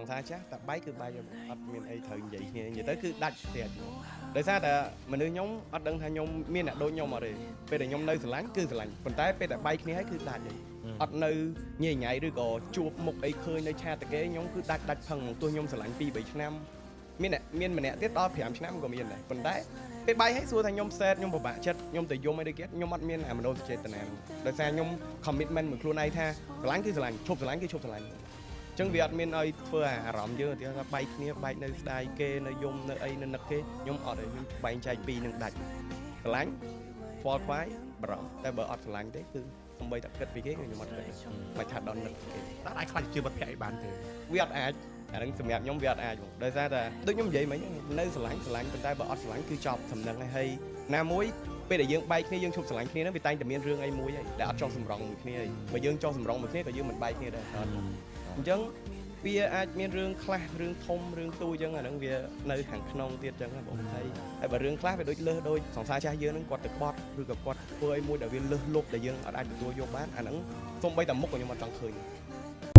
ង្សារចាស់តែបែកគឺបែកអត់មានអីត្រូវនិយាយគ្នានិយាយទៅគឺដាច់ស្រាច់ដោយសារតែមនុស្សខ្ញុំអត់ដឹងថាខ្ញុំមានអ្នកដូចខ្ញុំអត់ទេពេលដែលខ្ញុំនៅស្រឡាញ់គឺស្រឡាញ់ប៉ុន្តែពេលដែលបែកគ្នាហើយគឺដាច់ហើយអត់នៅញ៉ៃញ៉ៃឬក៏ជួបមុខអីឃើញនៅឆាតគេខ្ញុំគឺដាច់ដាច់ផឹងទោះខ្ញុំស្រឡាញ់2 3ឆ្នាំមានអ្នកមានម្នាក់ទៀតដល់5ឆ្នាំក៏មានដែរប៉ុន្តែពេលបែកហើយសួរថាខ្ញុំ sad ខ្ញុំពិបាកចិត្តខ្ញុំទៅយំអីដូចគេខ្ញុំអត់មានអាមនោសចេតនាដោយសារខ្ញុំ commitment មួយខ្លួនឯងថាស្រឡាញ់គឺស្រឡាញ់ឈប់ស្រឡាញ់គឺឈប់ស្រឡាញ់អញ្ចឹងវាអត់មានឲ្យធ្វើអារម្មណ៍យើងឧទាហរណ៍ថាបែកគ្នាបែកនៅស្ដាយគេនៅយំនៅអីនៅនឹកគេខ្ញុំអត់ទេខ្ញុំបែងចែកពីរនឹងដាច់ស្រឡាញ់ខ្វល់ខ្វាយបារម្ភតែបើអត់ស្រឡាញ់ទេគឺសំបីតែគិតពីគេក៏ខ្ញុំអត់គិតមិនថាដល់នឹកគេ តើអាចខ្លាចជាមិត្តភក្តិឲ្យបានទេ វាអត់អាចអាហ្នឹងសម្រាប់ខ្ញុំវាអត់អាចហ្មងដោយសារតែដូចខ្ញុំនិយាយមិញនៅស្រឡាញ់ស្រឡាញ់ប៉ុន្តែបើអត់ស្រឡាញ់គឺចប់សំណឹងហើយណាមួយពេលដែលយើងបែកគ្នាយើងឈប់ស្រឡាញ់គ្នាហ្នឹងវាតែងតែមានរឿងអីមួយហើយដែលអត់ចង់សម្រងមួយគ្នាហើយបើយើងចង់សម្រងមួយគ្នាក៏យើងមិនបែកគ្នាដែរអត់អញ្ចឹងវាអាចមានរឿងខ្លះរឿងធំរឿងទូអញ្ចឹងអាហ្នឹងវានៅខាងក្នុងទៀតអញ្ចឹងណាបងហើយហើយបើរឿងខ្លះវាដូចលើសដូចសង្សារចាស់យើងហ្នឹងគាត់ទៅក្បត់ឬក៏គាត់ធ្វើអីមួយដែលវាលើសលប់ដែលយើងអត់អាចទទួលយកបានអាហ្នឹងសូម្បីតែមុខក៏ខ្ញុំអត់ចង់ឃើញ។